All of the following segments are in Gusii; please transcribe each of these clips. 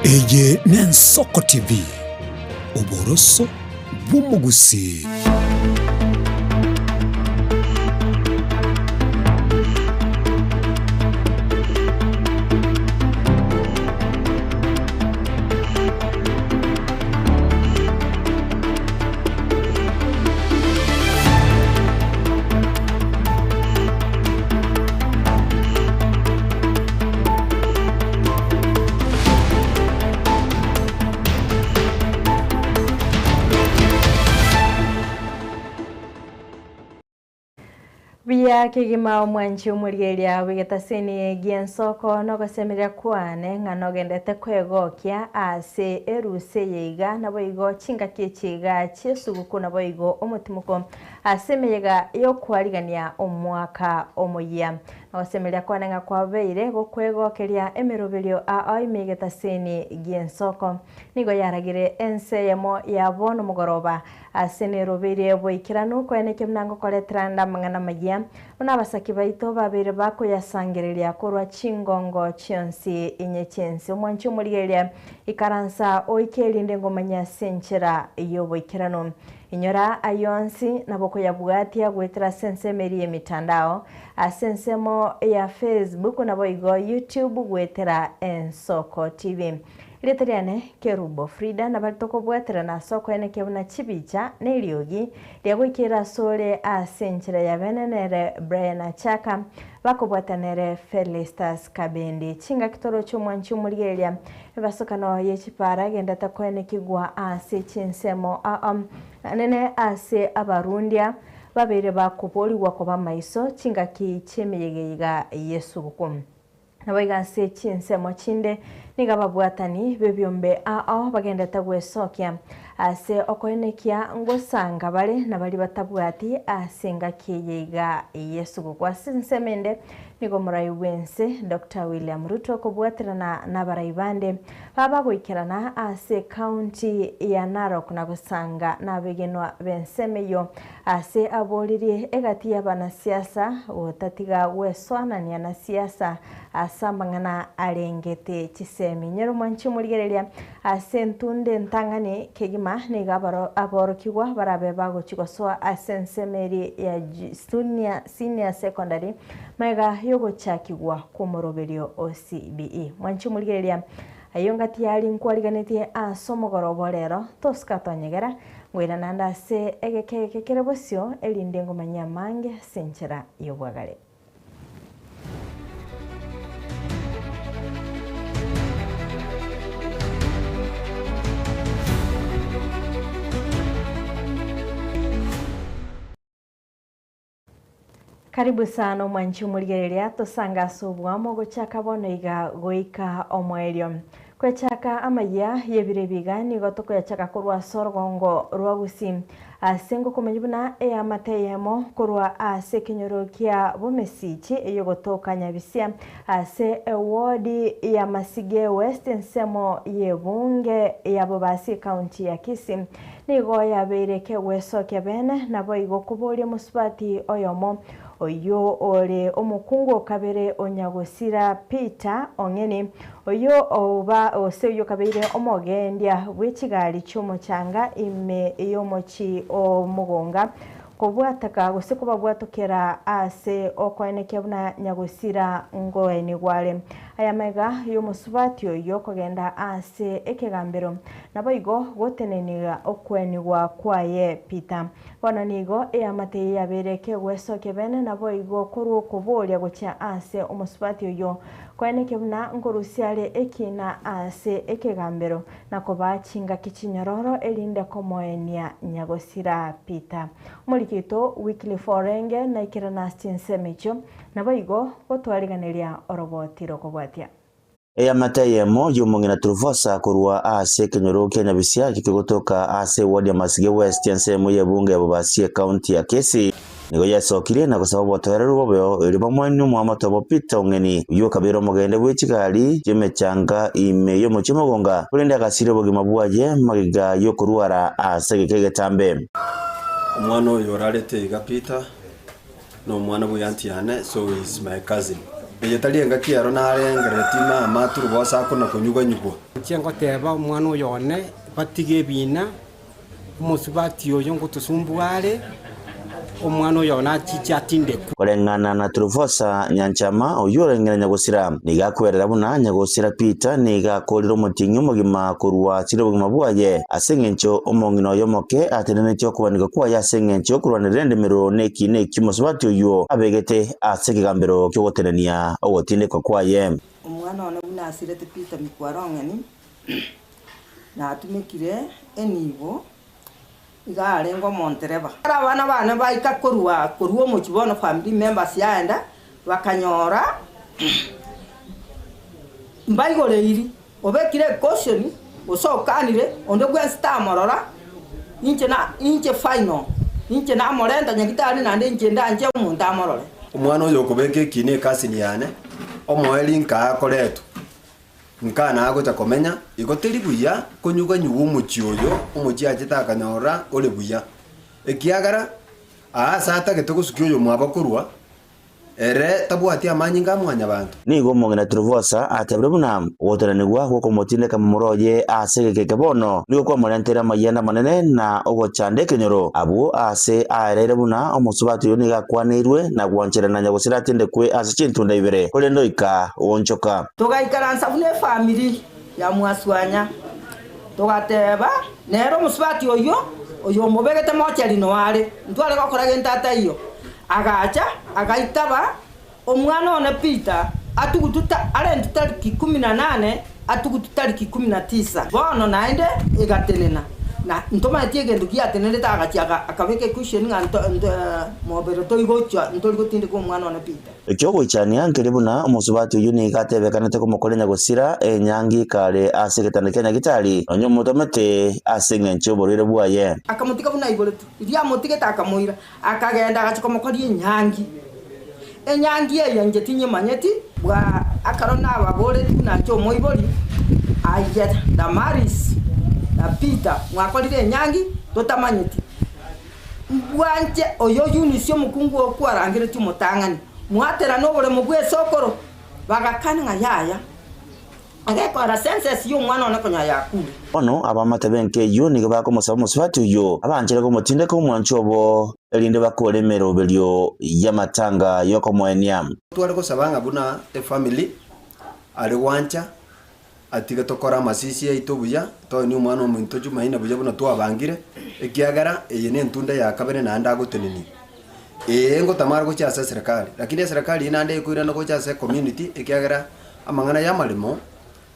Eye n'Ensoko TV, oboroso bw'omogusii. Buya kegima omwanchi omorigereria bw'egetaseni gi'ensoko nogosemeria kwane ng'a nogendete kwegokia ase erusa eye iga naboigo chingaki echi iga chi'esuguku naboigo omotimoko ase emeyega y'okwarigania omwaka omoyia. Nogosemeria kwane ng'a kwabeire gokwegokeria emeroberio ao ime y'egetaseni gi'ensoko. Nigo yaragire ense eyemo ya bono mogoroba Ase nerobeirie boikeranu koenekia buna ngokoretera ande amang'ana amayia, buna abasaki baito babeire bakoyasangereria korwa chingongo chionsi inye chi'ense. Omwanchi omorigereria, ikaransa oike erinde ngomanye ase enchera y'oboikeranu. Inyora ayio onsi nabo okoyabwatia goetera ase ensemo eria y'emitandao, ase ensemo ya Facebook naboigo YouTube goetera Ensoko TV. Erieta riane Kerubo Frida, nabari tokobwaterana ase okoenekia buna chibicha na eriogi riagoikeire asore ase enchera ya bene nere Brian Achaka, bakobwata nere Felistus Kabendi. Chingaki toroche omwanchi omorigereria ebasokano ye chipara egendete koenekigwa ase chinsemo ao nene ase abarundia babeire bakoborigwa koba maiso chingaki chiemeyega iga yesuguku. Naboigo ase chinsemo chinde nigo ababwatani b'ebiombe ao bagendete gwesokia ase okoenekia ngosanga bare na baria batabwati ase engaki eye iga y'esuguku. Ase ensemo ende nigo omorai bw'ense Doctor William Ruto okobwaterana nabarai bande babagoikerana ase ekaunti ya Narok na gosanga nabegenwa b'ensemo eyio Ase aboririe egati y'abanasiasa gotatiga gwesoanania na siasa ase amang'ana arengete chisemi. Nyora omwanchi omorigereria ase entunda entang'ani kegima nigo aborokigwa barabe bagochia gosoa ase ensemo eria ya senior secondary magega yogochakigwa kw'omoroberio o CBE. Mwanchi omorigereria Ayio ngati aria nkwariganetie ase omogoroba o rero, tosika tonyegera, ngoira naende ase egeka eke kere bosio, erinde ngomanyie amange ase enchera y'obwagare. Karibu sana omwanchi omorigereria tosange ase obwamo gochaka bono iga goika omoerio. Kwechaka amayia yebiro ebi iga nigo tokoyachaka korwa ase orogongo rwa Gusii ase ngokomanya buna eamate eyemo korwa ase ekenyoro kia Bomesichi eyogotoka Nyabisia ase eward ya Masige West ensemo yebunge ya Bobasi ecounty ya Kisii Nigo yabeire kegwesokia bene, naboigo koboria mosubati oyomo, oyio ore omokungu o kabere o nyagosira Peter Ong'eni, oyio oba gose oyio kabeire omogendia bwe chigari chi'omochanga ime y'omochie o Mogonga, kobwataka gose kobabwatokera ase okoenekia buna nyagosira ngoenigwa are. Aya maiga y'omosubati oyio kogenda ase ekegambero, Naboigo gotenenia okwenigwa kwaye Peter. Bono nigo eamate eye yabeire kegwesokia bene naboigo korwa okoboria gochia ase omosubati oyio, koenekia buna nkorusia are ekiina ase ekegambero na kobaa chingaki chinyororo erinde komoenia nyagosira Peter. Omoriki oito Wycliffe Orenge naikerana ase chinsemo echio, naboigo gotwariganeria oroboti rokobwatia. Eamate eyemo y'omong'ina Trufosa korwa ase ekenyoro kia Nyabisia ekio kegotoka ase eward ya Masige West ensemo y'ebunge ya Bobasi ecounty ya Kisii nigo yesokirie na gosaba obotoereru bobeo erio bamoenie omoamate obo Peter Ong'eni oyio okabeire omogende bwe chigari chi'emechanga ime y'omochie Mogonga korende agasiria obogima bwaye magega y'okorwara ase egeka egetambe. Omwana oyo orarete iga Peter, nomwana bwe aunty yane so he is my cousin. Eye tari engaki ero narengereretie mama Turubosa akona konyuganyugwa. Inche ngoteba omwana oyo one batige ebina, omosubati oyo ngotosumbua are, omwana oyo one achiche atindekwe. Koreng'ana na Trufosa Nyanchama, oyio oreng'ene nyagosira, nigo akwerera buna nyagosira Peter nigo akorire omotienyi omogima korwa asire obogima bwaye, ase engencho omong'ina oye omoke atenenetie okobanigwa kwaye ase engencho y'okorwanerera endemero na ekiina ekio omosubati oyio abegete ase ekegambero ki'ogotenenia ogotindekwa kwaye. Omwana one buna asirete Peter Mikwarong'eni, natumekire enibo, iga arenge omontereba. Ekero abana bane baika korwa korwa omochie bono family members yaenda, bakanyora mbaigoreiri, obekire ecaution, gose okanire, onde bwensi tamorora, inche na inche final, inche namorenta nyagitari naende inche ndanche omonto amorore. Omwana oyo okobeka ekiina ekasini yane, omoerio nkaa akoretwa, nkaa nagocha komenya, igo teri buya konyuganyugwa omochie oyo, omochie achete akanyora ore buya. Ekiagera aa ase atagete gosukia oyomwabo korwa, Ere tabwati amanyinga a mwanyabanto. Nigo omong'ina Truvosa atebire buna ogotenenigwa gw'okomotindeka momura oye ase egeka eke bono nigo kwamorenteire amayianda amanene na ogochanda ekenyoro. Abwo aase aereire buna omosubati oyio nigo akwaneirwe na gwancherana nyagosira atindekwe ase chintunda ibere, korende oika goonchoka. Togaikaransa buna efamiri ya mwaswanya, togateba, Nere omosubati oyio, oyomobegete mocheri noare, ntware gokora gento ataiyo. Agacha, agaitaba, Omwana one Peter, atugutu arentwe tariki ikomi na nane, atugutu tariki ikomi na tisa. Bono naende egatenena, na ntomanyeti egento giatenerete, agachia akabeka equestion ng'a mobere tori gochia, ntori gotindeka omwana one Peter. Eki'ogoichania nkeri buna omosubati oyio nigo atebekanete komokoria nyagosira enyangi kare ase egetanda kia nyagitari, nonya omotomete ase engencho y'oborwaire bwaye. Akamotiga buna aiboretwe. Riria amotigete akamoira, akagenda agachia komokoria enyangi. Enyangi eye inche tinyemanyeti, bwa ekero nababoretie buna inche omoibori, aye Damaris na Peter mwakorire enyangi totamanyeti. Bwanche oyo Yunisi omokungu oo kwarangeretie omotang'ani, mwaterane oboremo bw'esokoro. Bagakana ng'a yaya. Agekora census y'omwana one konya yakure. Bono abaamate b'enka eyio nigo bakomosaba omosubati oyio abanchere komotindeka omwancho obo, erinde bakore emeroberio y'amatanga y'okomoenia. Tware gosaba ng'a buna efamily are gwancha atige tokore amasisi aito buya, toenie omwana ominto Jumaine buya buna twabangire, ekiagera eye nentunda ya kabere naende agotenenia. Ee ngotamare gochia ase eserekari, lakini eserekari eyio naende ekoirana gocha ase ecommunity ekiagera Amang'ana y'amaremo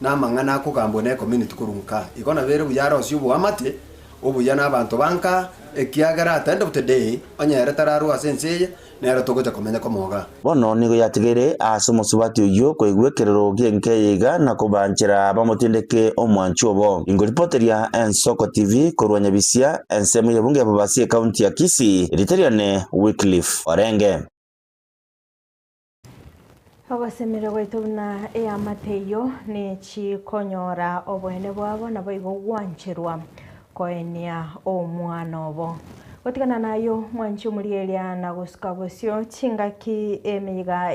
namang'ana akogambwa n'ecommunity korwa nka. Igo nabo ere buya arosie oboamate obuya n'abanto ba nka, ekiagera at the end of the day onye ere tararwe ase ense eye, nere togocha komenya komoga. Bono nigo yatigaire ase omosubati oyio koigwa ekerero gi'enka eye iga na kobanchera bamotindeke omwanchi obo. Ingoripoteria Ensoko TV korwa Nyabisia, ensemo y'ebunge ya Bobasi ekaunti ya Kisii, erieta riane Wycliffe Orenge. Ogosemeria gwaito buna eamate eyio nechikonyora oboene bwabo naboigo gwancherwa koenia omwana obo. Gotigana nayio mwanche omorieria na gosuka bosio chingaki emeyega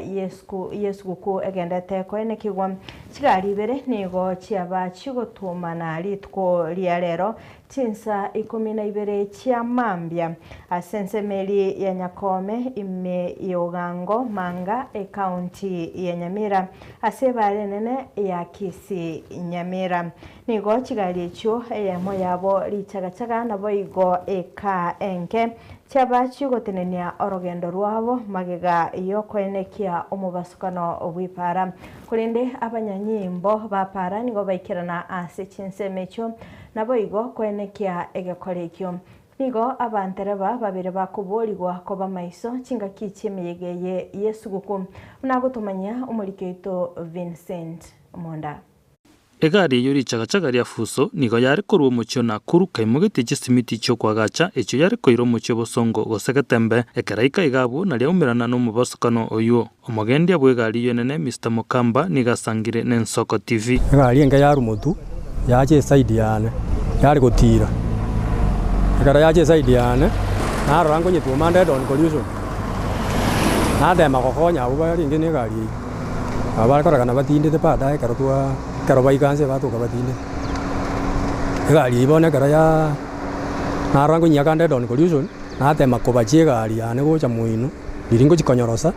yesuguku egendete koenekigwa. Chigari ibere nigo chiaba chigotuomana rituko ria rero Chinsa ikomi na ibere chia mambia, ase ensemo eria ya Nyakome, ime y'Ogango, Manga, ekaunti ya Nyamira, ase ebaara enene ya Kisii Nyamira. Nigo chigari echio eyemo yabo richagachaga naboigo ekaa enke, chiaba chigotenenia orogendo rwabo magega y'okoenekia omobasukano bw'epaara. Korende abanyanyimbo ba paara nigo baikerana ase chinsemo echio Naboigo koenekia egekora ekio. Nigo abantereba babere bakoboorigwa koba maiso chingaki chi'emeyega eye y'esuguku, buna agotomanyia omoriki oito Vincent Monda. Egari eyio richagachaga ria Fuso nigo yare korwa omochie o Nakuru kaimogetie chisimiti chi'okoagacha echio yare koira omochie o Bosongo gose Getembe. Ekeraika iga abwo naria aumerana nomobosokano oyio. Omogendia bw'egari eyio enene Mister Mokamba nigo asangire n'Ensoko TV. Egari enke ya Rumutu yacha eside yane, yare gotiira. Ekero yacha eside yane, narora nkonyetwoma nde head on collision, natema gokonya abwo barenge na egari eyio. Nabo bare kororekana batindete baadaye ekero twa ekero baika nse batoka batindete. Egari eyio bono ekero yaa narora nkonyiaka ande head on collision, natema kobachia egari yane gocha moino, riria ngochia konyorosa,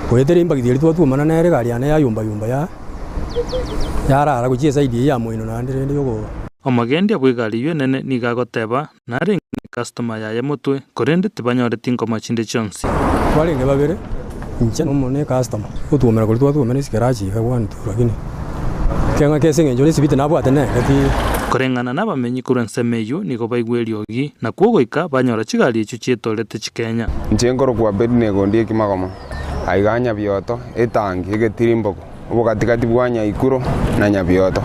goetera impact eria twatwomana nere egari yane yayumba yumba ya yarara gochia eside eyio ya moino naende rende yogo. Omogendia bw'egari eyio enene nigo agoteba, Narenge necustomer yaye motwe, korende tibanyoreti ngoma chinde chionsi. Twarenge babere, inche na ecustomer, gotwomera koria twatwomera escratch iga one two lakini ekeng'wa kese eng'encho nesibiti nabwate nere pi. Koreng'ana nabamenyi korwa ensemo eyio nigo baigwa eriogi, nakwo goika banyora chigari echio chietorete chikenya. Inche nkorokwa Abednego ndie Kimagoma, aiga Nyabioto, etangi, egetirimboko, obogati-gati bwa Nyaikuro na Nyabioto.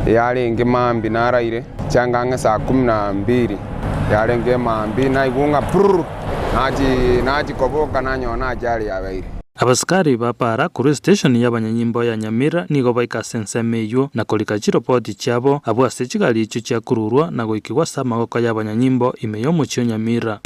Yarenge mambia naraire, chianga ang'e saa kumi na mbili, yarenge mambia naigwa ng'a purr, nachi nachi koboka nanyora nachari yabeire. Abasikari ba para korwa esiteshoni y'abanyanyimbo ya Nyamira nigo baika ase ensemo eyio na korika chiroboti chiabo abwo ase chigari echio chiakururwa na goikigwa ase amagoko y'abanyanyimbo ime y'omochie o Nyamira.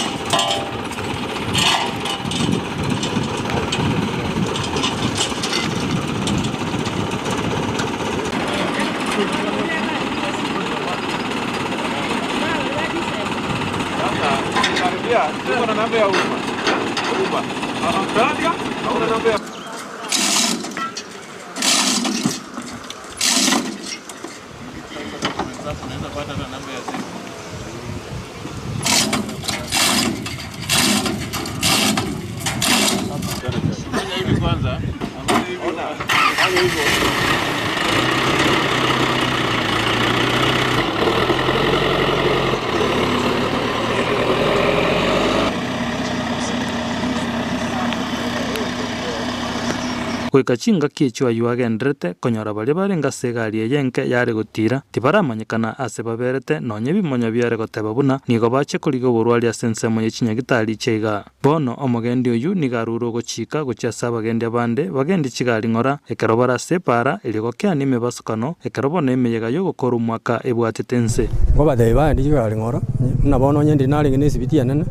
Goika chingaki echio ayio agendererete konyora baria barenge ase egari eye enke yare gotiira, tibaramanyekana ase baberete, nonya ebimonyo biare goteba buna nigo bachia korigia oborwari ase ensemo ye chinyagitari chia igaa. Bono omogendi oyio nigo arure ogochika gochia ase abagendi abande bagendie chigari ng'ora, ekero bare ase epaara, erio gokeania emebasokano, ekero bono emeyega y'ogokora omwaka ebwatete ense. Nkobatebia bagendie chigari ng'ora, buna bono onye ndiri narenge nesibiti enene,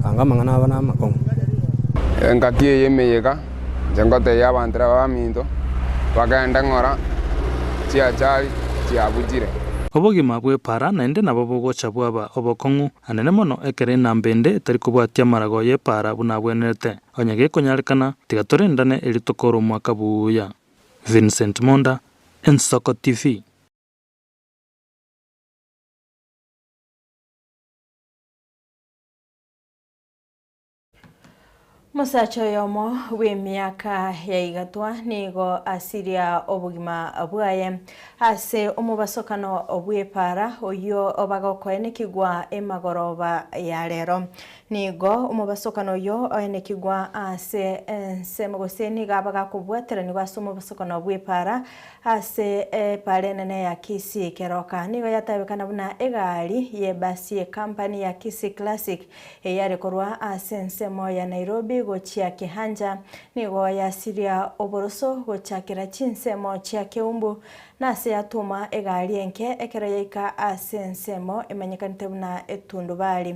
anga amang'ana aba namakong'u. Engaki eye y'emeyega, inche ngotebia abanto abaminto, bagende ng'ora, chiachari chiabuchire. Obogima bw'epaara naende nabo bogocha bwaba obokong'u, anene mono ekero enamba ende etari kobwatia amarago y'epaara buna abwenerete. Onye gekonyarekana, tiga torendane erio tokore omwaka buya. Vincent Monda, Ensoko TV. Omosacha oyomo bw'emiaka ya igatwa nigo asiria obogima bwaye ase omobasokano bw'epaara oyio bagokoenekigwa emagoroba ya rero. Nigo omobasokano oyio oenekigwa ase ensemo gose nigo abagakobwateranigwa ase omobasokano bw'epaara ase epaara enene ya Kisii Keroka. Nigo yatabekana buna egari y'ebasi y'ecompany ya Kisii Classic Eyare korwa ase ensemo ya Nairobi gochia Kehancha nigo yasiria oboroso gochakera chinsemo chia Keumbu, na ase yatoma egari enke ekero yaika ase ensemo emanyekanete buna Etundubari.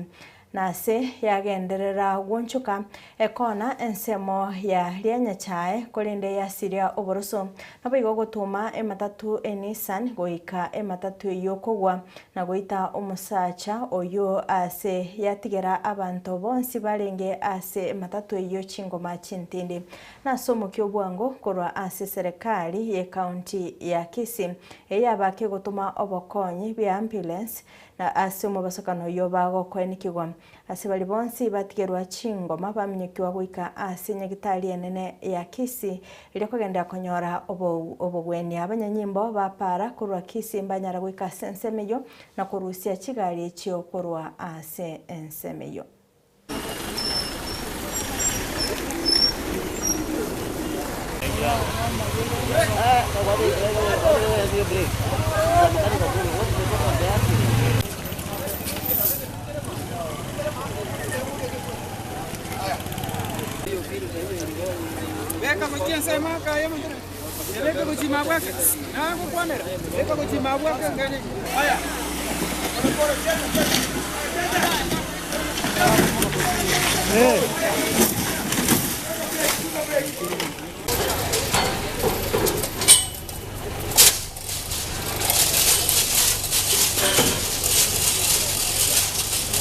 Na ase yagenderera gwonchoka ekona ensemo ya Rianyachae korende yasiria oboroso. Naboigo gotoma ematatu eNissan goika ematatu eyio kogwa na goita omosacha oyio aase yatigera abanto bonsi barenge ase ematatu eyio chingoma chintindi. Nase omokia obwango korwa ase eserekari y'ecounty ya Kisii eyaba kegotoma obokonyi bia ambulance na ase omobasokano oyio bagokoenikigwa. Ase baria bonsi batigerwa chingoma baminyokigwa goika ase nyagitari enene ya Kisii erio kogenderera konyora obogwenia. Abanyanyimbo ba para korwa Kisii mbanyara goika ase ensemo eyio na korusia chigari echio korwa ase ensemo eyio.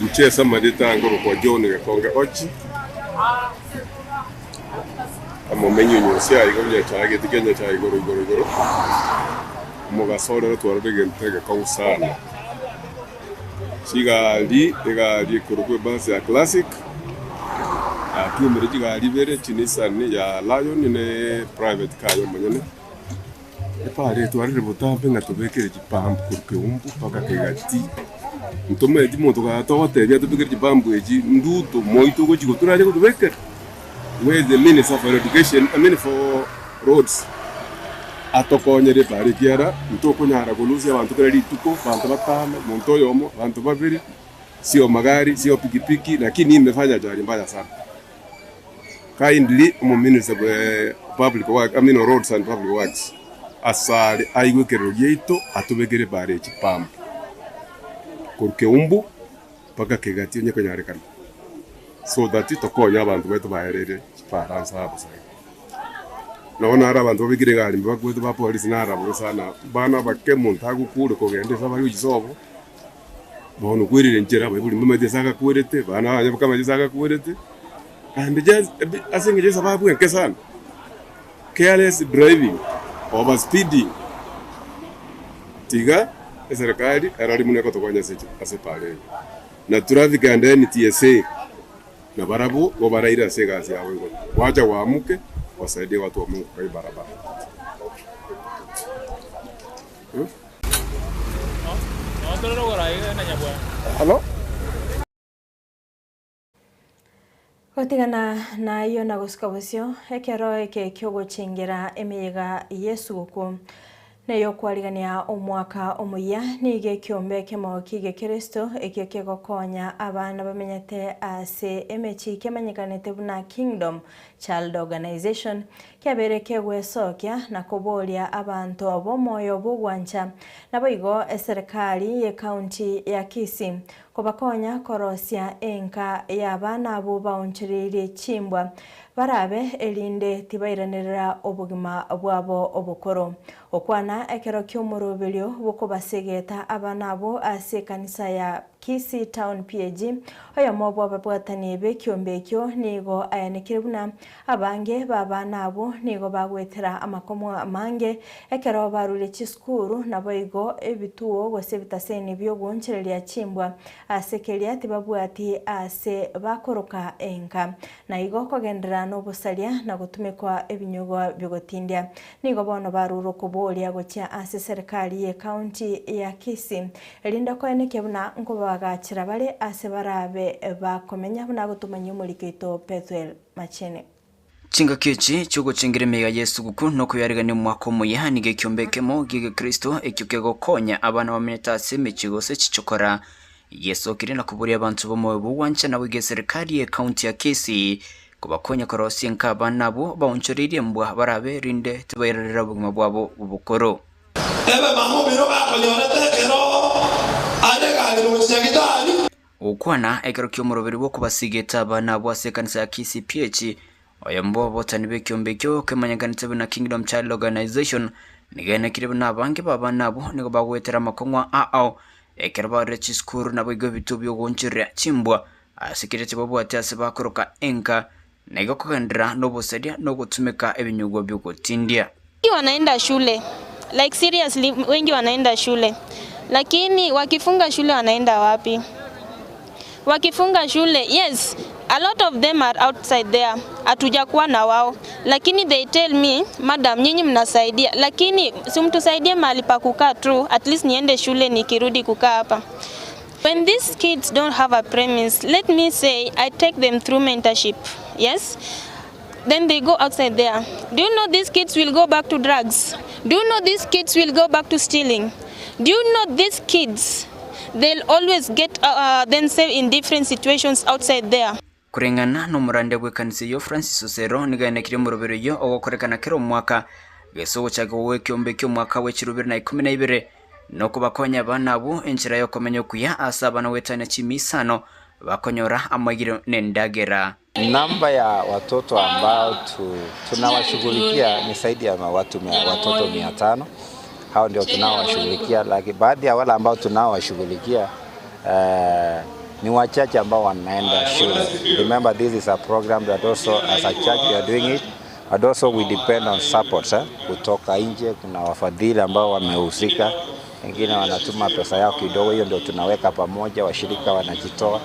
Inche ase amarieta ange korokwa John Gekonge Ochi, omomenyi o Nyasae iga Nyachae gete kia Nyachae igoro igoro igoro, omogaso ore otwarire egento egekong'u sana. Chigari, egari ekorokwa ebus ya Classic, yatwomire chigari ibere, chinissan ya Lion ne private car ya omonyene. Epara etwarire botambe ng'a tobekere chipampu korwa keumbu mpaka kegati. Ntomaeti monto gaa togotebia atobekere chipampu echi nduto moito ogochi gotura ache gotobekera. Where is the minister for education, I mean for roads atokonyere epara ekiara ntokonyara kolusia abanto kera rituko, abanto batano, omonto oyomo, abanto babere, sio magari, sio pikipiki, lakini imefanya ajali mbaya sana. Kindly omominister bwe public work, I mean roads and public works asare aigwe ekerero giaito atobekere epara echi pump korwa Keumbu mpaka Kegati onye konyarekana so that tokonye abanto baito baerere chipara nse abo saidi. Nabo naro abanto babekire egari mbakwete ba polisi naro abwo sana bana abake omonto agokure kogenda ase abare gochia sobo bono okwerire nchera abaibori mbamaete ase agakwerete bana abanye bakamanya ase agakwerete and just ase eng'encho esababu enke sana careless driving, over speeding tiga eserekari erori buna egotokonya ase ase epara eye. Na traffic and NTSA nabarabwo nigo baraire ase egasi yabo igoro. Wacha waamuke wasaidie watu wa Mungu kwa hii barabara. Halo? Gotigana nayio na gosuka bosio, ekero eke ki'ogochengera emeyega y'esuguku na ey'okwarigania omwaka omoyia, nigo ekiombe ekemo ki'Egekristo ekio kegokonya abana bamenyete ase emechie kemanyekanete buna Kingdom Child Organization, kiabeire kegwesokia na koboria abanto b'omoyo bw'ogwancha. Naboigo eserekari y'ecounty ya Kisii Kobakonya korosia enka y'abana abwo baonchoreirie chimbwa, barabe, erinde tibairanerera obogima bwabo obokoro. Gokwana ekero ki'omoroberio bw'okobasegeta abana abwo ase ekanisa ya Kisii Town PAG, oyomo bw'ababwatani b'ekiombe ekio nigo ayanekire buna Abange b'abana abwo nigo bagoetera amakomo amange ekero barure chisukuru, naboigo ebituo gose ebitaseni bi'ogoonchoreria chimbwa ase keria tibabwati aase bakoroka enka. Na igo kogenderera nobosaria na gotumekwa ebinyugwa bigotindia. Nigo bono barure okoboria gochia ase serikali y'ecounty ya Kisii erinde koenekia buna nkobagachera bare ase barabe bakomenya buna agotomanyia omoriki oito Pethuel. Machene. Chingaki echi chi'ogochengera emeyega y'esuguku na okoyarigania omwaka omoyia nigo ekiombe ekemo gi'egekristo ekio kegokonya abana bamenyete ase emechie gose chichokora. Yesokire na koboria abanto b'omoyo bw'ogwancha na boigo eserikari y'ecounty ya Kisii kobakonya korosia enka abana abwo baonchoreirie embwa barabe erinde tibairorera obogima bwabo bw'obokoro. Ebe mama omino gakonyorete ekero are egari gochia Nyagetari. Gokwana ekero ki'omoroberi bw'okobasigeta abana abwo ase ekanisa ya KCPH, oyomo bw'ababotani b'ekiombe ekio kemanyekanete buna Kingdom Child Organization, nigo enekire buna abange b'abana abwo nigo bagoetera amakong'u ao ekero barure chisukuru naboigo ebituo bi'ogoonchoreria chimbwa ase keria tibabwate ase bakoroka enka, na igo kogenderera nobosaria na ogotumeka ebinyugwa bi'ogotindia. Wengi wanaenda shule like seriously wengi wanaenda shule lakini wakifunga shule wanaenda wapi? Wakifunga shule yes a lot of them are outside there, hatujakuwa na wao, lakini they tell me madam, nyinyi mnasaidia, lakini si mtusaidie mahali pa kukaa tu, at least niende shule nikirudi kukaa hapa. When these kids don't have a premise, let me say I take them through mentorship. Yes? Then they go outside there. Do you know these kids will go back to drugs? Do you know these kids will go back to stealing? Do you know these kids, they'll always get themselves in different situations outside there? Koreng'ana nomorande bw'ekanisa eyio Francis Osero nigo aenekirie omoroberi oyio ogokorekana kera omwaka gese ogochaka gw'ekiombe ki'omwaka bwe chirubiri na ikomi na ibere Nokobakonya abana abwo enchera y'okomenya okuya ase abana goetania chimisano, bakonyora amaigiro nendagera. Namba ya watoto ambao tunawashughulikia ni zaidi ya watu watoto 500. Hao ndio tunaowashughulikia, lakini baadhi ya wale ambao tunaowashughulikia Ni wachache ambao wanaenda shule. Remember this is a program that also as a church we are doing it but also we depend on support eh? Kutoka nje kuna wafadhili ambao wamehusika, wengine wanatuma pesa yao kidogo, hiyo ndio tunaweka pamoja, washirika wanajitoa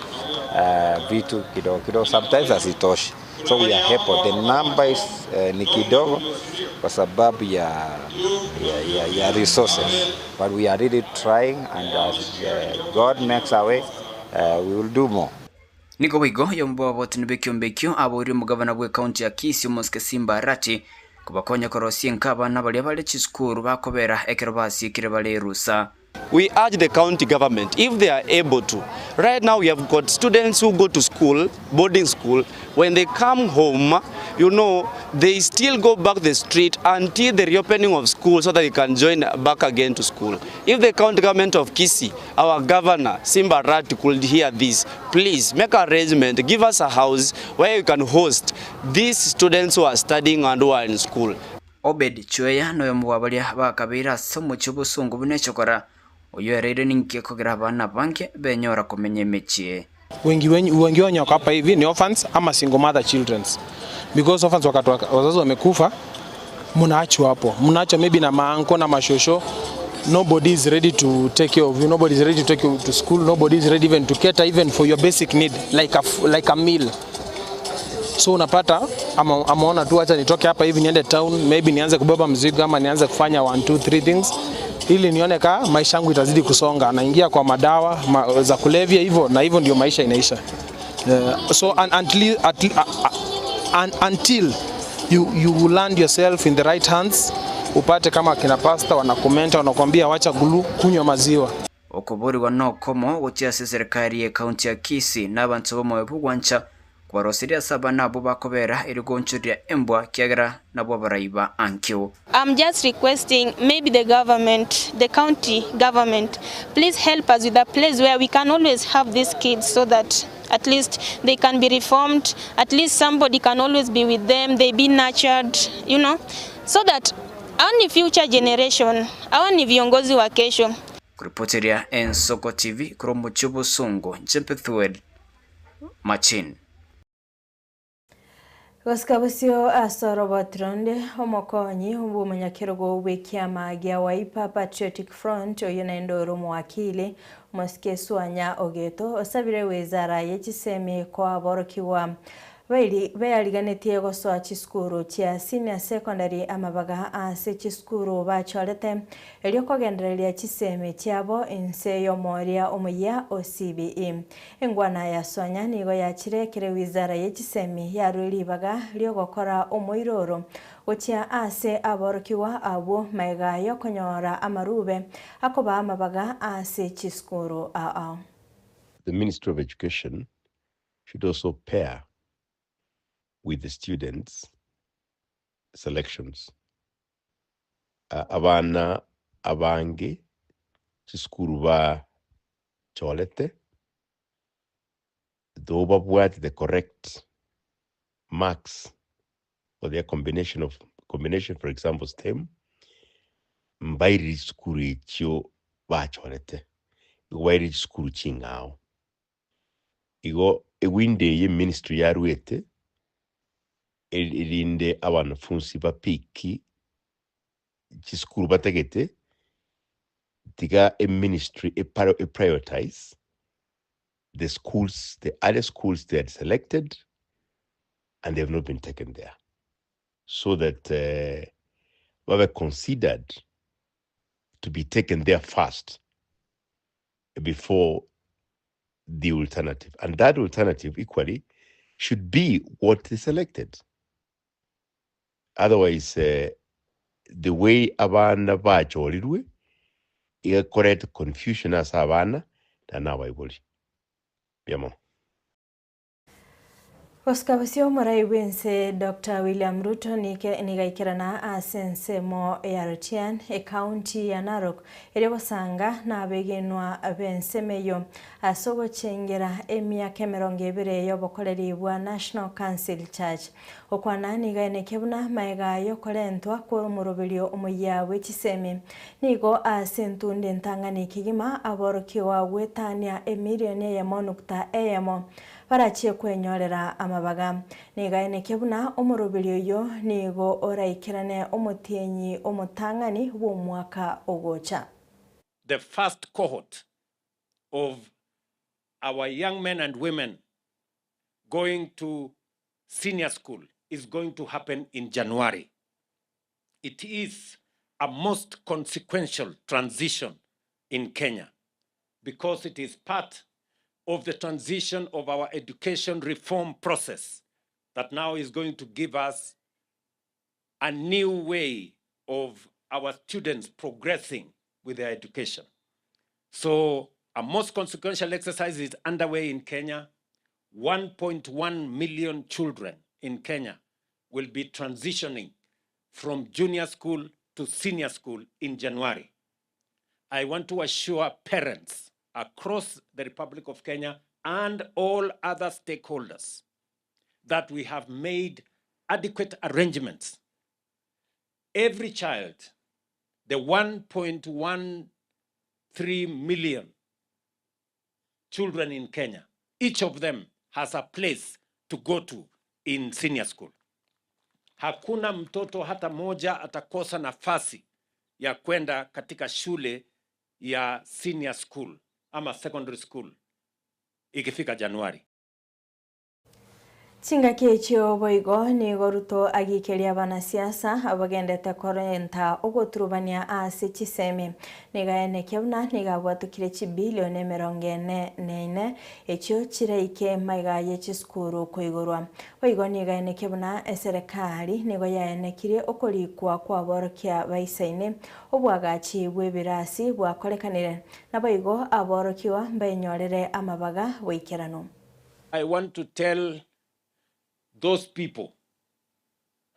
vitu kidogo kidogo, sometimes hazitoshi, so we are able. The number is ni kidogo kwa sababu ya resources but we are really trying and as God makes a way we will do more. Nigo boigo yombo abotini b'ekiombe ekio aboirie omogavana bwa ekaunti ya Kisii Omosike Simba Arati kobakonya korosia enka abana baria bare chisukuru bakobera ekero basiekire bare erusa. We urge the county government, if they are able to. Right now we have got students who go to school, boarding school. When they come home, they still go back the street until the reopening of school so that they can join back again to school. If the county government of Kisii, our governor, Simba Arati, could hear this, please make arrangement, give us a house where you can host these students who are studying and who are in school. Obed Chweya noyo mwabaria bakabira ase omochie obosungu buna echokora oyo ereire ninki ekogera abana bange benyora komenya emechie. Wengi wengi wenye wako hapa hivi ni orphans ama single mother children, because orphans wakati wazazi wamekufa, mnaachwa hapo, mnaachwa maybe na maanko na mashosho. Nobody is ready to take care of you, nobody is ready to take you to school, nobody is ready even to cater even for your basic need like a meal. So unapata ameona tu acha nitoke hapa hivi niende town, maybe nianze kubeba mzigo ama nianze kufanya 1 2 3 things ili nione ka maisha yangu itazidi kusonga. Naingia kwa madawa za kulevya hivyo, na hivyo ndio maisha inaisha. So until you land yourself in the right hands, upate kama kina pastor wanakomenta wanakuambia wacha gulu, kunywa maziwa. Okoboriwa nokomo gochia ase serikali ya county ya Kisii n'abantu bomoyo bugwancha kwarosiria saba nabo bakobera erigonchoria embwa kiagera nabo baraiba ankyo. I'm just requesting maybe the government, the county government, please help us with a place where we can always have these kids so that at least they can be reformed, at least somebody can always be with them, they be nurtured, so that our ni future generation, our ni viongozi wa kesho. Kuripotiria Ensoko TV kuromo chubusungu Njempethuel Machin. Gosikabusio ase Robert Ronde omokonyi obwomonyakerogo bw'ekiama gia Wiper Patriotic Front oyo naende ore omowakili omosike Swanya Ogeto osabire wizara y'echisemi koaborokiwa beyariganetie gosoa chisukuru chia senior secondary amabaga ase chisukuru bachorete erio kogendereria chisemi chiabo ense y'omoria omuya o CBE. Engwana ya Swanya nigo yachirekere wizara y'echisemi yarwe ribaga riogokora omoiroro gochia ase aborokiwa abwo maega yokonyora amarube akoba amabaga ase chisukuru aa. The Ministry of Education should also pair with the students' selections. Abana abange chisukuru ba cholete though babwate the correct marks for their combination, for example STEM, mbairi chisukuru echio bacholete igo bairi chisukuru ching'ao igo ewindow eye ministry yarwete erinde abanafunzi bapiki chisukuru bategete tiga e ministry e prioritize the schools, the other schools they had selected and they have not been taken there, so that they were considered to be taken there first before the alternative. And that alternative equally should be what they selected. Otherwise, the way abana bachorirwe igakorete confusion ase abana na nabaibori. Biamo. Gosika bosio omorai bw'ense Doctor William Ruto nike nigaikerana ase ensemo ya Rotian, ecounty ya Narok, erio gosanga nabegenwa b'ensemo eyio ase ogochengera emiaka emerongo ebere y'obokoreri bwa National Council Church. Okwana nigo aenekia buna magega y'okorentwa kw'omoroberio omoyia bwe chisemi nigo ase entunda entang'ani kegima aborokigwa goetania emilioni eyemo nukta eyemo barachie kwenyorera amabaga. Nigo aenekia buna omoroberio oyio nigo oraikerane omotienyi omotang'ani bw'omwaka ogocha. The first cohort of our young men and women going to senior school is going to happen in January. It is a most consequential transition in Kenya because it is part of the transition of our education reform process that now is going to give us a new way of our students progressing with their education. So a most consequential exercise is underway in Kenya. 1.1 million children in Kenya will be transitioning from junior school to senior school in January. I want to assure parents across the Republic of Kenya and all other stakeholders that we have made adequate arrangements. Every child, the 1.13 million children in Kenya, each of them has a place to go to in senior school. Hakuna mtoto hata moja atakosa nafasi ya kwenda katika shule ya senior school ama secondary school ikifika Januari. Chingaki echio boigo nigo Ruto agikeria abanasiasa abagendete korenta ogoturubania ase chisemi. Nigo aenekia buna nigo abwatokire chibilioni emerongo ene na ene echio chiraike maiga ye chisukuru koigorwa. Boigo nigo aenekia buna eserekari nigo yaenekirie okorikwa kwaborokia baisaine obwagachi bw'ebirasi bwakorekanire naboigo aborokiwa mbaenyorere amabaga boikeranu. I want to tell those people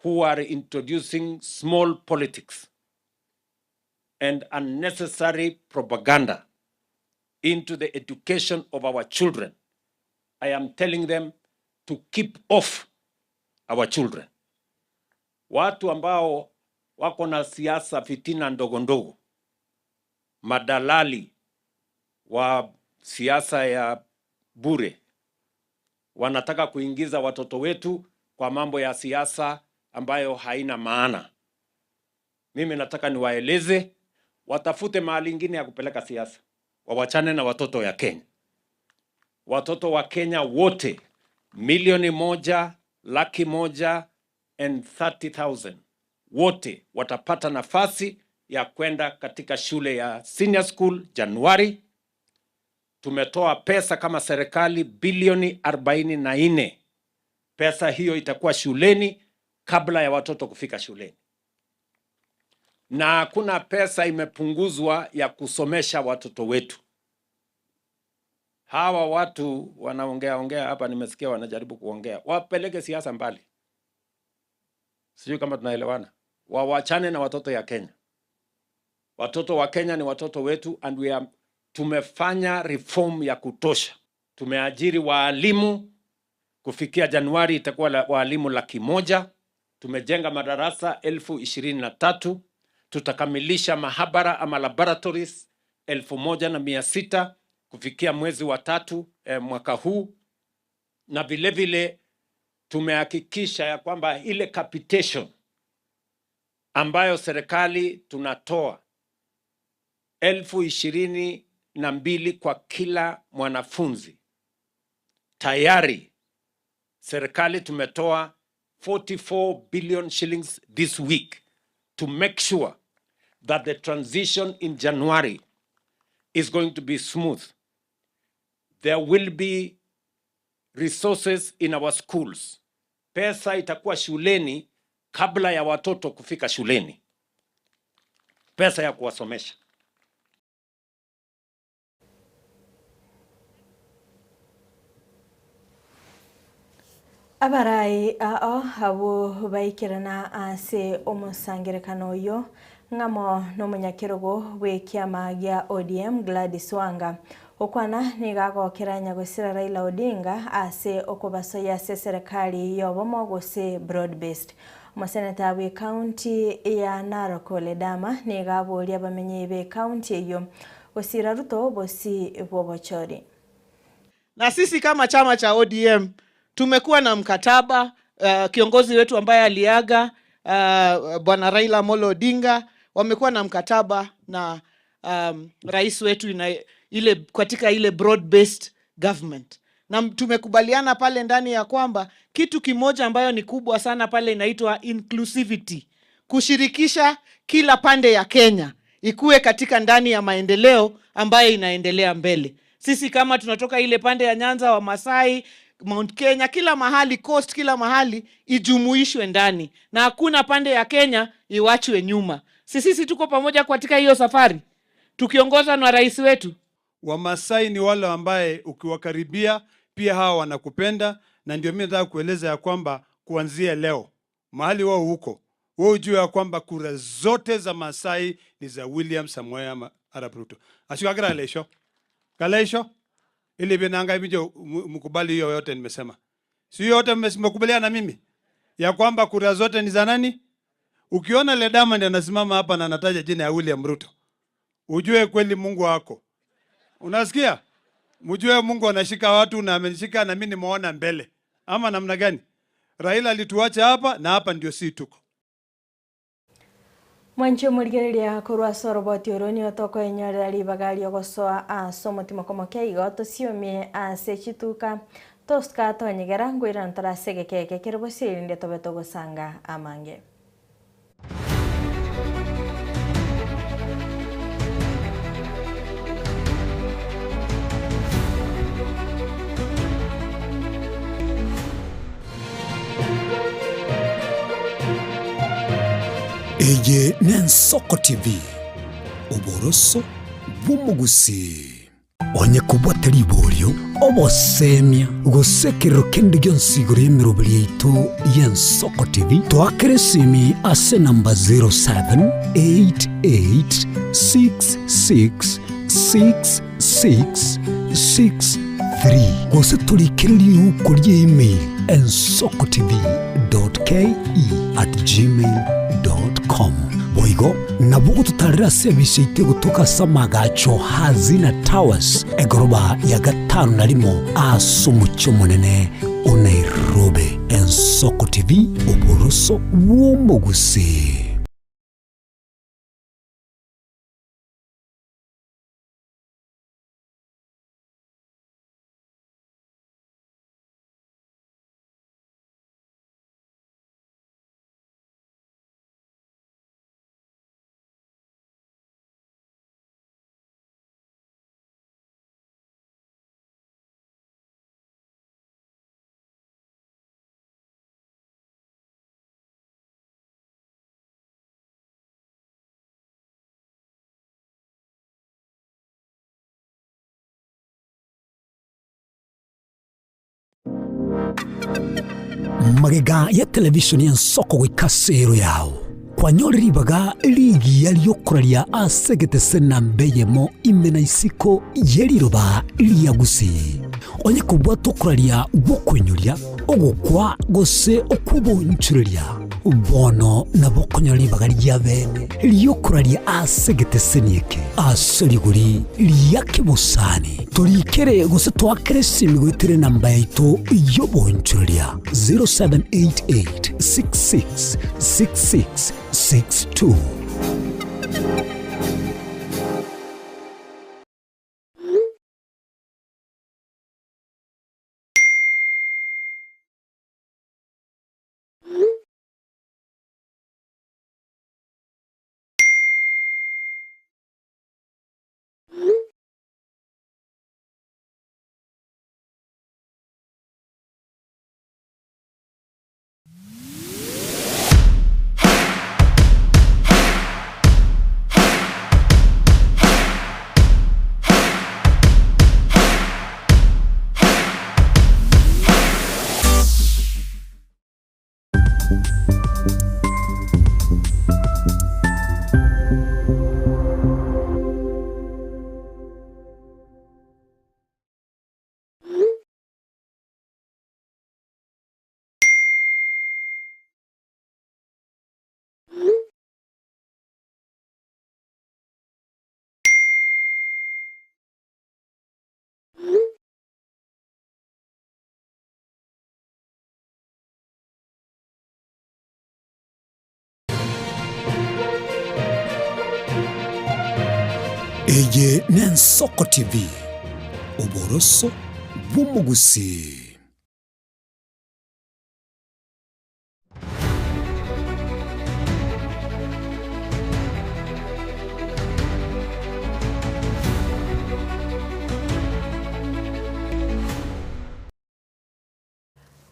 who are introducing small politics and unnecessary propaganda into the education of our children. I am telling them to keep off our children. Watu ambao wako na siasa fitina ndogo ndogo, madalali wa siasa ya bure, wanataka kuingiza watoto wetu kwa mambo ya siasa ambayo haina maana. Mimi nataka niwaeleze watafute mahali ingine ya kupeleka siasa, wawachane na watoto ya Kenya. Watoto wa Kenya wote milioni moja laki moja and 30,000 wote watapata nafasi ya kwenda katika shule ya senior school Januari. Tumetoa pesa kama serikali bilioni 44. Pesa hiyo itakuwa shuleni kabla ya watoto kufika shuleni, na hakuna pesa imepunguzwa ya kusomesha watoto wetu. Hawa watu wanaongea ongea hapa, nimesikia wanajaribu kuongea, wapeleke siasa mbali. Sijui kama tunaelewana. Wawachane na watoto ya Kenya. Watoto wa Kenya ni watoto wetu and we are, tumefanya reform ya kutosha. Tumeajiri waalimu kufikia Januari itakuwa la, waalimu 100,000. Tumejenga madarasa 23,000. Tutakamilisha mahabara ama laboratories 1,600 kufikia mwezi wa tatu mwaka huu, na vile vile tumehakikisha ya kwamba ile capitation ambayo serikali tunatoa 22,000 kwa kila mwanafunzi, tayari serikali tumetoa 44 billion shillings this week to make sure that the transition in January is going to be smooth. There will be resources in our schools. Pesa itakuwa shuleni kabla ya watoto kufika shuleni, pesa ya kuwasomesha. Abarai ao abwo baikerana ase omosangerekano oyio, ng'amo nomonyakerogo bw'ekiama gia ODM Gladys Wanga. Gokwana nigo agokera nyagosira Raila Odinga ase okobasoyia ase eserekari y'obomo gose broad based. Omoseneta bw'ecounty ya Narok Ole Dama nigo aboria abamenyi b'ecounty eyio gosira Ruto bosi bw'obochori. Na sisi kama chama cha ODM tumekuwa na mkataba uh, kiongozi wetu ambaye aliaga uh, Bwana Raila Amolo Odinga wamekuwa na mkataba na um, rais wetu ina, ile, katika ile broad based government na tumekubaliana pale ndani ya kwamba kitu kimoja ambayo ni kubwa sana pale inaitwa inclusivity, kushirikisha kila pande ya Kenya ikuwe katika ndani ya maendeleo ambayo inaendelea mbele. Sisi kama tunatoka ile pande ya Nyanza, wa Masai, Mount Kenya, kila mahali coast, kila mahali ijumuishwe ndani, na hakuna pande ya Kenya iwachwe nyuma. Si sisi tuko pamoja katika hiyo safari tukiongozwa na rais wetu. Wamasai ni wale ambaye ukiwakaribia pia hawa wanakupenda, na ndio mimi nataka kueleza ya kwamba kuanzia leo mahali wao huko, wewe ujue ya kwamba kura zote za Masai ni za William Samoei Arap Ruto. Ashikagira lesho kaleisho ili binanga mijo mkubali hiyo yote nimesema, si yote mmekubaliana na mimi ya kwamba kura zote ni za nani? Ukiona Ledama ndiye anasimama hapa na anataja jina ya William Ruto, ujue kweli Mungu wako. Unasikia? Mjue Mungu anashika watu na amenishika na mimi nimeona mbele. Ama namna gani? Raila alituacha hapa na hapa ndio si tuko. Mwanchi omorigereria korwa ase oroboti oro nigo tokoenyorera ribaga riogosoa ase omotima komoke igo tosiomie ase chituka tosika tonyegera nkoirana tore ase egeke eke kere bosio erinde tobe togosanga amange. Eye n'Ensoko TV, oboroso bw'omogusii. Onye kobwate riborio, obosemia, gose ekerero kende gionsi igoro y'emeroberi yaito y'Ensoko TV, toakere esimi ase enamba 0788666663 gose torikere riuko ria email ensokotv.ke@gmail.com. Boigo nabo ogototarera ase ebisa yaito egotoka ase amagacho Hazina Towers, egoroba ya gatano na rimo ase omochie omonene o Nairobi. Ensoko TV, oboroso bw'omogusii. Magega ya televishoni y'ensoko goika ase ero yao, kwanyore ribaga rigiya ri'okoraria ase egetese namba eyemo ime na isiko ye riroba ria Gusii. Onye kobwata okoraria gw'okoinyoria, ogokwa gose okw'obonchoreria, bono nabo okonyora ribaga ria bene ri'okoraria ase egeteseni eke ase rigori ria kebosani. Torikere gose toakere esimi goetera enamba yaito y'obonchoreria 0788 66 66 62. Eye n'Ensoko TV, oboroso bw'omogusii.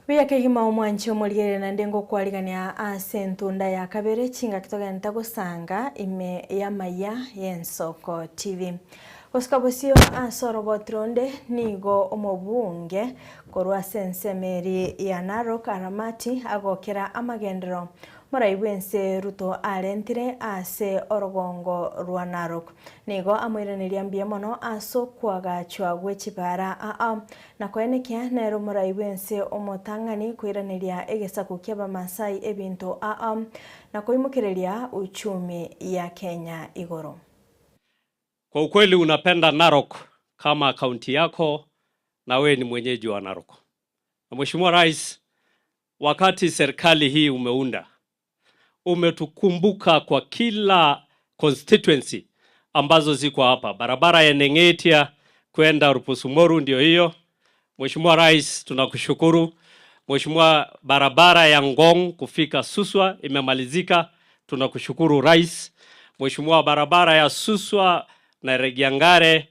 Buya kegima omwanchi omorigereria naende ngokwarigania ase entunda ya kabere chingaki togenderete gosanga ime y'amaya y'Ensoko TV. Gosuka bosio ase oroboti ronde nigo omobunge korwa ase ensemo eria ya Narok Aramati agokera amagenderero Morai bw'ense Ruto arentire ase orogongo rwa Narok. Nigo amoiraneria mbuya mono ase okoagachwa gwe chibaara aa, na koenekia nere omorai bw'ense omotang'ani koiraneria egesaku ki'Abamasai ebinto aa, na koimokereria uchumi ya Kenya igoro. Kwa ukweli unapenda Narok kama kaunti yako na wewe ni mwenyeji wa Narok. Na Mheshimiwa Rais, wakati serikali hii umeunda, umetukumbuka kwa kila constituency ambazo ziko hapa. Barabara ya Nengetia kwenda Rupusumoru ndio hiyo. Mheshimiwa Rais, tunakushukuru. Mheshimiwa, barabara ya Ngong kufika Suswa imemalizika, tunakushukuru Rais. Mheshimiwa, barabara ya Suswa na Regiangare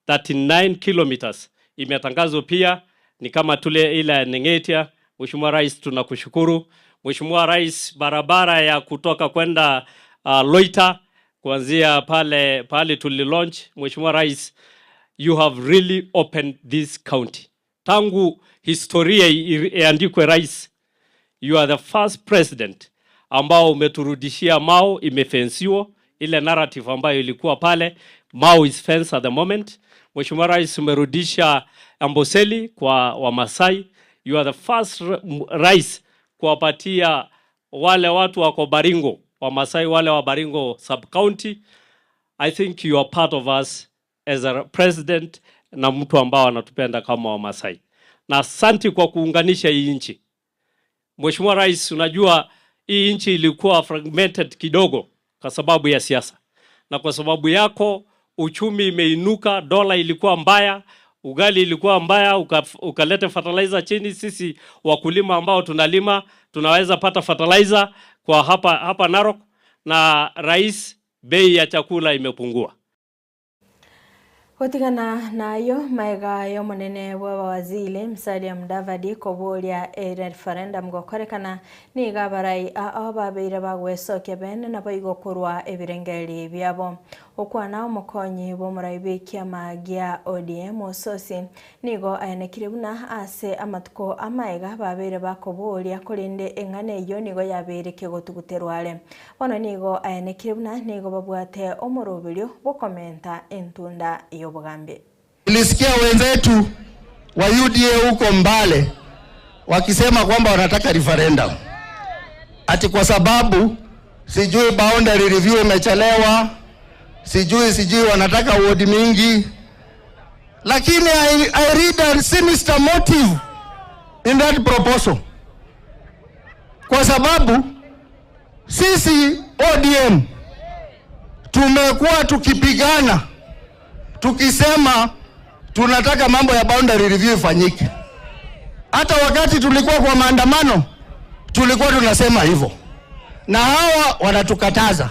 39 kilometers imetangazwa pia, ni kama tule ile ya Nengetia. Mheshimiwa Rais, tunakushukuru. Mheshimiwa Rais, barabara ya kutoka kwenda Loita kuanzia pale pale tuli launch. Mheshimiwa Rais, you have really opened this county. Tangu historia iandikwe, Rais, you are the first president ambao umeturudishia Mau imefensiwa, ile narrative ambayo ilikuwa pale. Mau is fenced at the moment. Mheshimiwa Rais, umerudisha Amboseli kwa Wamasai. You are the first rais kuwapatia wale watu wako Baringo, Wamasai wale wa Baringo sub county. I think you are part of us as a president na mtu ambao anatupenda kama Wamasai, na asanti kwa kuunganisha hii nchi. Mheshimiwa Rais, unajua hii nchi ilikuwa fragmented kidogo kwa sababu ya siasa, na kwa sababu yako uchumi imeinuka, dola ilikuwa mbaya, ugali ilikuwa mbaya, ukaleta fertilizer chini. Sisi wakulima ambao tunalima tunaweza pata fertilizer kwa hapa, hapa Narok, na rais, bei ya chakula imepungua. Gotigana nayio, magega y'omonene bw'abawaziri Musalia Mudavadi koboria ereferendum gokorekana, nigo abarai ao babeire bagwesokia bene naboigo korwa ebirengererio biabo. Okwana omokonyi bw'omorai bw'ekiama gia ODM Osotsi nigo aenekire buna ase amatuko amaega babeire bakoboria korende eng'ana eyio nigo yabeire kegotuguterwa are. Bono nigo aenekire buna nigo babwate omoroberio bw'okomenta entunda y'obogambi. Nilisikia wenzetu wa UDA huko Mbale wakisema kwamba wanataka referendum ati kwa sababu sijui boundary review imechelewa, sijui sijui wanataka ward mingi, lakini I read a sinister motive in that proposal, kwa sababu sisi ODM tumekuwa tukipigana tukisema tunataka mambo ya boundary review ifanyike. Hata wakati tulikuwa kwa maandamano tulikuwa tunasema hivyo, na hawa wanatukataza.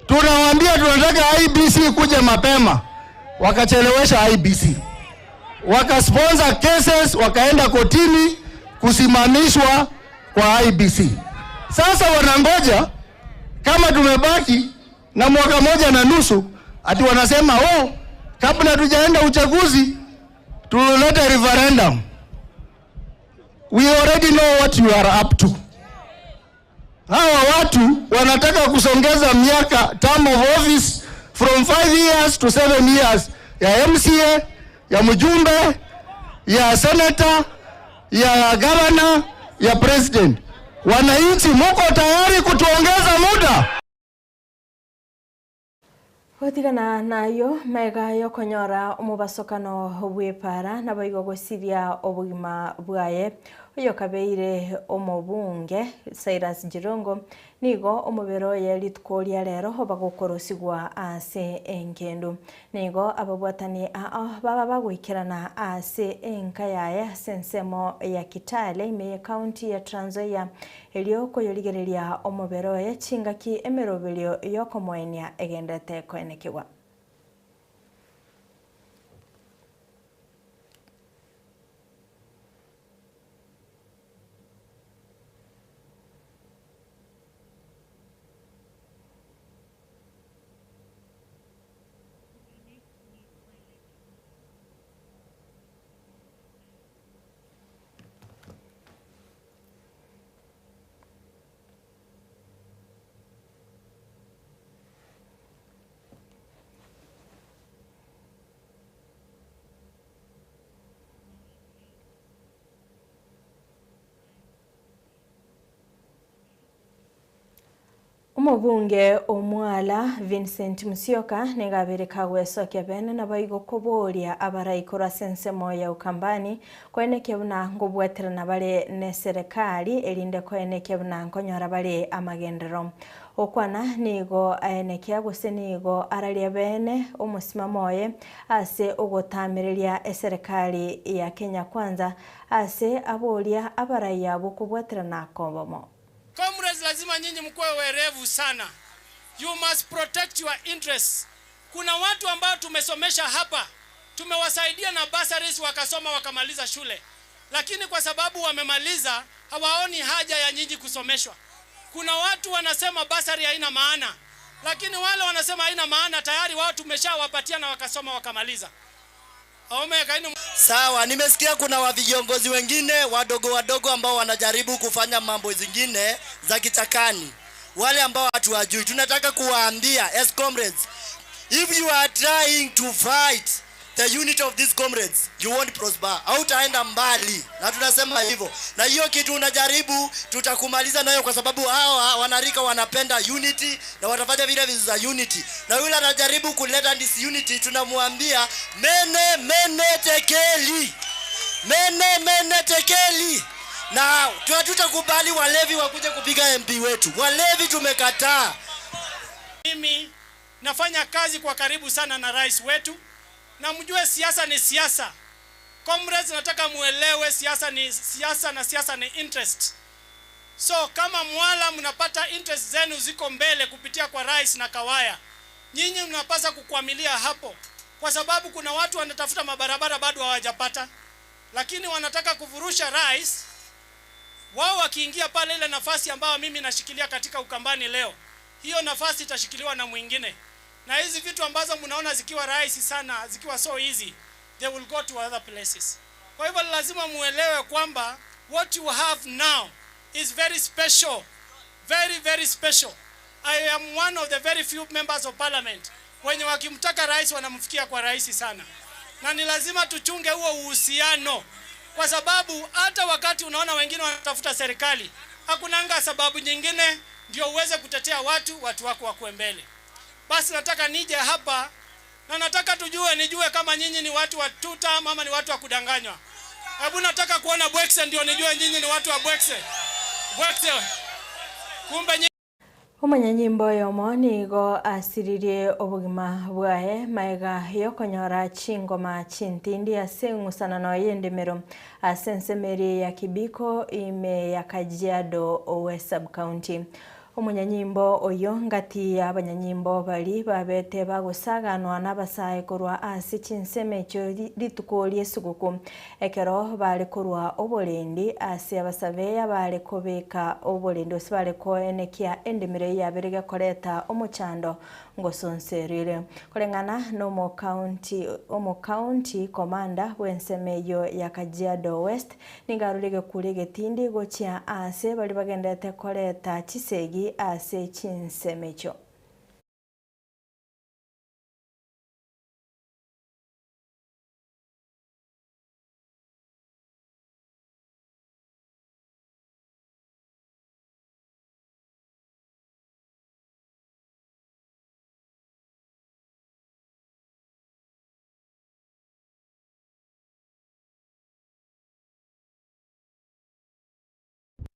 Tunawaambia tunataka IEBC kuja mapema, wakachelewesha IEBC, wakasponsor cases, wakaenda kotini kusimamishwa kwa IEBC. Sasa wanangoja kama tumebaki na mwaka moja na nusu, ati wanasema oh, kabla tujaenda uchaguzi tulete referendum. We already know what you are up to. Hawa watu wanataka kusongeza miaka term of office from 5 years to 7 years ya MCA, ya mjumbe, ya senator, ya governor, ya president. Wananchi muko tayari kutuongeza muda? Gotigana nayio, magega y'okonyora omobasokano bw'epaara naboigo gosiria obogima bwaye. Oyokabeire omobunge Cyrus Jirongo nigo omobere oye rituko ria rero bagokorosigwa ase engendu. Nigo ababwatani ao baba bagoikerana ase enka yaye ase ensemo ya Kitale ime ye county ya Trans Nzoia erio koyorigereria omobere oye chingaki emeroberio yokomoenia egenderete koenekigwa. Omobunge Omwala Vincent Musyoka nigo abeire kagwesokia bene naboigo koboria abarai korwa ase ensemo ya Ukambani koenekia buna nkobwaterana bare neserekari erinde koenekia buna nkonyora bare amagenderero. Okwana nigo aenekia gose nigo araria bene omosimamo oye ase ogotamereria eserekari ya Kenya Kwanza ase aboria abarai abwo kobwaterana kobomo. Comrades, lazima nyinyi mkuwe werevu sana. You must protect your interests. Kuna watu ambao tumesomesha hapa, tumewasaidia na bursaries wakasoma wakamaliza shule, lakini kwa sababu wamemaliza hawaoni haja ya nyinyi kusomeshwa. Kuna watu wanasema bursary haina maana, lakini wale wanasema haina maana tayari wao tumeshawapatia na wakasoma wakamaliza. Sawa, nimesikia kuna wa viongozi wengine wadogo wadogo ambao wanajaribu kufanya mambo zingine za kichakani, wale ambao hatuwajui. Tunataka kuwaambia as comrades, if you are trying to fight the unity of these comrades, you won't prosper. Hautaenda mbali, na tunasema hivyo, na hiyo kitu unajaribu tutakumaliza nayo, kwa sababu hawa wanarika wanapenda unity na watafanya vile vitu za unity, na yule anajaribu kuleta disunity, tunamwambia mene mene tekeli, mene mene tekeli na hatutakubali walevi wakuje kupiga MP wetu. Walevi tumekataa. Mimi nafanya kazi kwa karibu sana na rais wetu, na mjue siasa ni siasa. Comrades, nataka muelewe siasa ni siasa na siasa ni interest. So kama Mwala mnapata interest zenu ziko mbele kupitia kwa rais na Kawaya, nyinyi mnapasa kukwamilia hapo, kwa sababu kuna watu wanatafuta mabarabara bado hawajapata, lakini wanataka kuvurusha rais wao. Wakiingia pale, ile nafasi ambayo mimi nashikilia katika Ukambani leo, hiyo nafasi itashikiliwa na mwingine. Na hizi vitu ambazo mnaona zikiwa rahisi sana, zikiwa so easy, they will go to other places. Kwa hivyo lazima muelewe kwamba what you have now is very special, very very special. I am one of the very few members of parliament wenye wakimtaka rais wanamfikia kwa rahisi sana, na ni lazima tuchunge huo uhusiano, kwa sababu hata wakati unaona wengine wanatafuta serikali, hakunanga sababu nyingine ndio uweze kutetea watu, watu wako wakuwe mbele. Basi nataka nije hapa na nataka tujue, nijue kama nyinyi ni watu wa tuta ama ni watu wa kudanganywa. Hebu nataka kuona Bwekse ndio nijue nyinyi ni watu wa Bwekse. Bwekse. Kumbe nyinyi Omonyanyimbo oyomo nigo asiririe obogima bwaye maega yokonyora chingoma chintindi ase eng'usanano y'endemero ase ensemeri ya Kibiko ime ya Kajiado West Sub-County. Omonyanyimbo oyo ngati ya abanyanyimbo bari babete bagosaganwa n'abasae korwa ase chinsemo echio rituko ria esuguku ekero bare korwa oborendi ase abasabeya bare kobeka oborendi ase bare koenekia endemero yabere gekoreta omochando ngosonserire koreng'ana na omokaunti omokaunti commander bw'ensemo eyo ya Kajiado West nigo arure gekura egetindi gochia ase bari bagendete koreta chisegi ase chinsemo echio.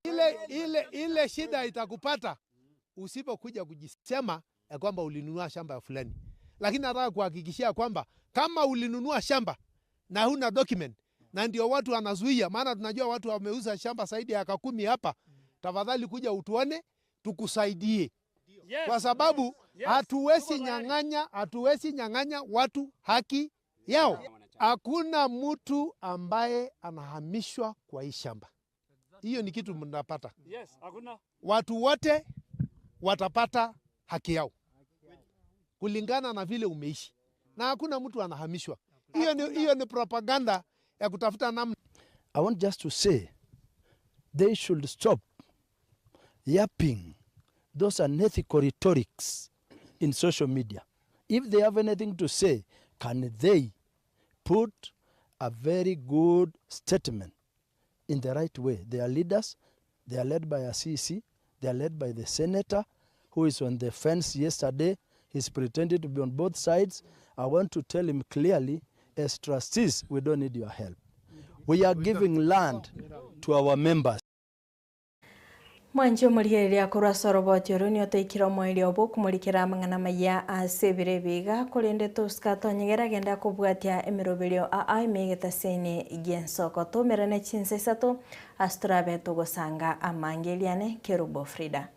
Ile, ile, ile shida itakupata usipokuja kujisema ya kwamba ulinunua shamba ya fulani, lakini nataka kuhakikishia kwamba kama ulinunua shamba na huna document, na ndio watu wanazuia, maana tunajua watu wameuza shamba zaidi ya eka 10 hapa, tafadhali kuja utuone tukusaidie, kwa sababu hatuwezi nyang'anya, hatuwezi nyang'anya watu haki yao. Hakuna mtu ambaye anahamishwa kwa hii shamba. Hiyo ni kitu mnapata. Yes, hakuna. Watu wote watapata haki yao kulingana na vile umeishi, na hakuna mtu anahamishwa. Hiyo ni propaganda ya kutafuta namna. I want just to say they should stop yapping those unethical rhetorics in social media. If they have anything to say, can they put a very good statement in the right way? They are leaders, they are led by a CEC, they are led by the senator who is on the fence yesterday. He's pretending to be on both sides. I want to tell him clearly, as trustees, we don't need your help. We are giving land to our members. Mwanche omorigereria korwa ase oroboti oro niotoikire omoerio obo okomorikera amang'ana maya ase ebiro ebiga korende tosika tonyegera genda kobwatia emeroberio aa emegetaseni giensoko tomerane chinsa isato ase torabe togosanga amange eliane Kerubo Frida.